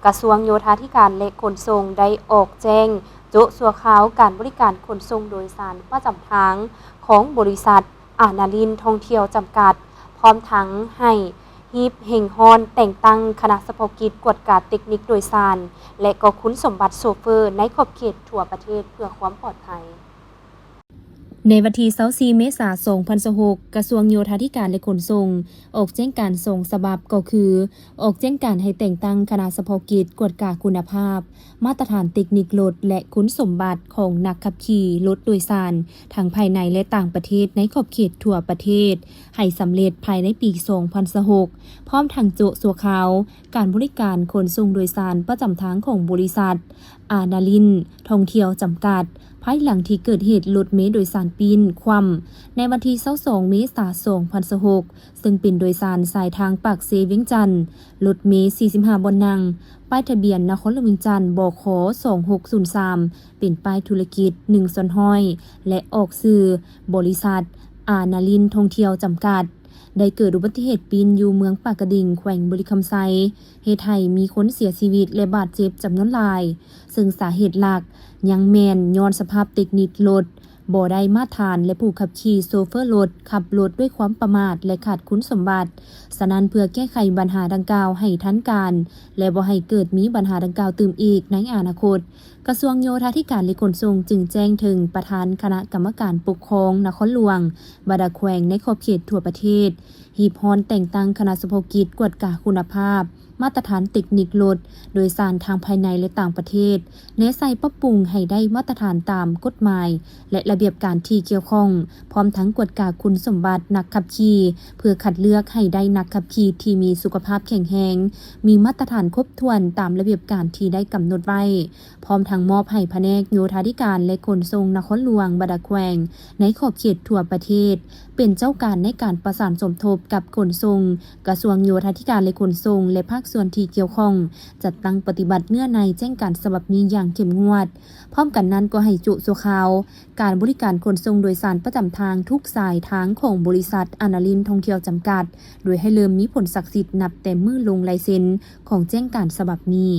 ກະຊວງໂຍທາທິການ ແລະ ຂົນສົ່ງ ໄດ້ອອກແຈ້ງໂຈະຊົ່ວຄາວການບໍລິການຂົນສົ່ງໂດຍສານປະຈຳທາງຂອງບໍລິສັດ ອານາລິນທ່ອງທ່ຽວຈຳກັດ, ພ້ອມທັງໃຫ້ຮີບເລັ່ງຮ້ອນແຕ່ງຕັ້ງຄະນະສະເພາະກິດກວດກາເຕັກນິກໂດຍສານ ແລະ ກໍຄຸນສົມບັດໂຊເຟີໃນຂອບເຂດທົ່ວປະເທດເພື່ອຄວາມປອດໄພ. ໃນວັນທີຊາວສີ່ ເມສາ ສອງພັນຊາວຫົກ, ກະຊວງໂຍທາທິການ ແລະ ຂົນສົ່ງ ອອກແຈ້ງການສອງສະບັບ ກໍຄື ອອກແຈ້ງການໃຫ້ແຕ່ງຕັ້ງຄະນະສະເພາະກິດກວດກາຄຸນນະພາບ ມາດຕະຖານເຕັກນິກລົດ ແລະ ຄຸນສົມບັດຂອງນັກຂັບຂີ່ລົດໂດຍສານ ທັງພາຍໃນ ແລະ ຕ່າງປະເທດ ໃນຂອບເຂດທົ່ວປະເທດ ໃຫ້ສຳເລັດພາຍໃນປີສອງພັນຊາວຫົກ ພ້ອມທັງໂຈະຊົ່ວຄາວການບໍລິການຂົນສົ່ງໂດຍສານປະຈຳທາງຂອງບໍລິສັດ ອານາລິນທ່ອງທ່ຽວຈຳກັດ ພາຍຫຼັງທີ່ເກີດເຫດລົດເມໂດຍສານປີ້ນຄວ່ຳໃນວັນທີຊາວສອງ ເມສາ ສອງພັນຊາວຫົກ ເຊິ່ງເປັນໂດຍສານສາຍທາງປາກເຊ-ວຽງຈັນ, ລົດເມສີ່ສິບຫ້າບ່ອນນັ່ງ, ປ້າຍທະບຽນນະຄອນຫຼວງວຽງຈັນ ບຂ ສອງຫົກສູນສາມ ເປັນປ້າຍທຸລະກິດ ໜຶ່ງສ່ວນຮ້ອຍ ແລະ ອອກຊື່ບໍລິສັດ ອານາລິນທ່ອງທ່ຽວຈຳກັດ ໄດ້ເກີດອຸບັດຕິເຫດປີ້ນຢູ່ເມືອງປາກກະດິງ ແຂວງບໍລິຄຳໄຊ, ເຮັດໃຫ້ມີຄົນເສຍຊີວິດ ແລະ ບາດເຈັບຈຳນວນຫຼາຍ, ເຊິ່ງສາເຫດຫຼັກຍັງແມ່ນຍ້ອນສະພາບເຕັກນິກລົດບໍ່ໄດ້ມາດຖານ ແລະ ຜູ້ຂັບຂີ່ໂຊເຟີລົດຂັບລົດດ້ວຍຄວາມປະໝາດ ແລະ ຂາດຄຸນສົມບັດ. ສະນັ້ນ, ເພື່ອແກ້ໄຂບັນຫາດັ່ງກ່າວໃຫ້ທັນການ ແລະ ບໍ່ໃຫ້ເກີດມີບັນຫາດັ່ງກ່າວຕື່ມອີກໃນອະນາຄົດ, ກະຊວງໂຍທາທິການ ແລະ ຂົນສົ່ງ ຈຶ່ງແຈ້ງເຖິງປະທານຄະນະກຳມະການປົກຄອງນະຄອນຫຼວງ, ບັນດາແຂວງໃນຂອບເຂດທົ່ວປະເທດ, ຮີບຮ້ອນແຕ່ງຕັ້ງຄະນະສະເພາະກິດກວດກາຄຸນນະພາບ ມາດຕະຖານເຕັກນິກລົດໂດຍສານທັງພາຍໃນ ແລະ ຕ່າງປະເທດ, ແນໃສ່ປັບປຸງໃຫ້ໄດ້ມາດຕະຖານຕາມກົດໝາຍ ແລະ ລະບຽບການທີ່ກ່ຽວຂ້ອງ, ພ້ອມທັງກວດກາຄຸນສົມບັດນັກຂັບຂີ່ ເພື່ອຄັດເລືອກໃຫ້ໄດ້ນັກຂັບຂີ່ທີ່ມີສຸຂະພາບແຂງແຮງ, ມີມາດຕະຖານຄົບຖ້ວນຕາມລະບຽບການທີ່ໄດ້ກຳນົດໄວ້. ພ້ອມທັງມອບໃຫ້ພະແນກໂຍທາທິການ ແລະ ຂົນສົ່ງນະຄອນຫຼວງ, ບັນດາແຂວງໃນຂອບເຂດທົ່ວປະເທດ ເປັນເຈົ້າການໃນການປະສານສົມທົບກັບຂົນສົ່ງ, ກະຊວງໂຍທາທິການ ແລະ ຂົນສົ່ງ ແລະ ພາກສ່ວນທີ່ກ່ຽວຂ້ອງ ຈັດຕັ້ງປະຕິບັດເນື້ອໃນແຈ້ງການສະບັບນີ້ຢ່າງເຂັ້ມງວດ. ພ້ອມກັນນັ້ນກໍໃຫ້ໂຈະຊົ່ວຄາວການບໍລິການຂົນສົ່ງໂດຍສານປະຈຳທາງທຸກສາຍທາງຂອງບໍລິສັດ ອານາລິນທ່ອງທ່ຽວຈຳກັດ, ໂດຍໃຫ້ເລີ່ມມີຜົນສັກສິດນັບແຕ່ມື້ລົງລາຍເຊັນຂອງແຈ້ງການສະບັບນີ້.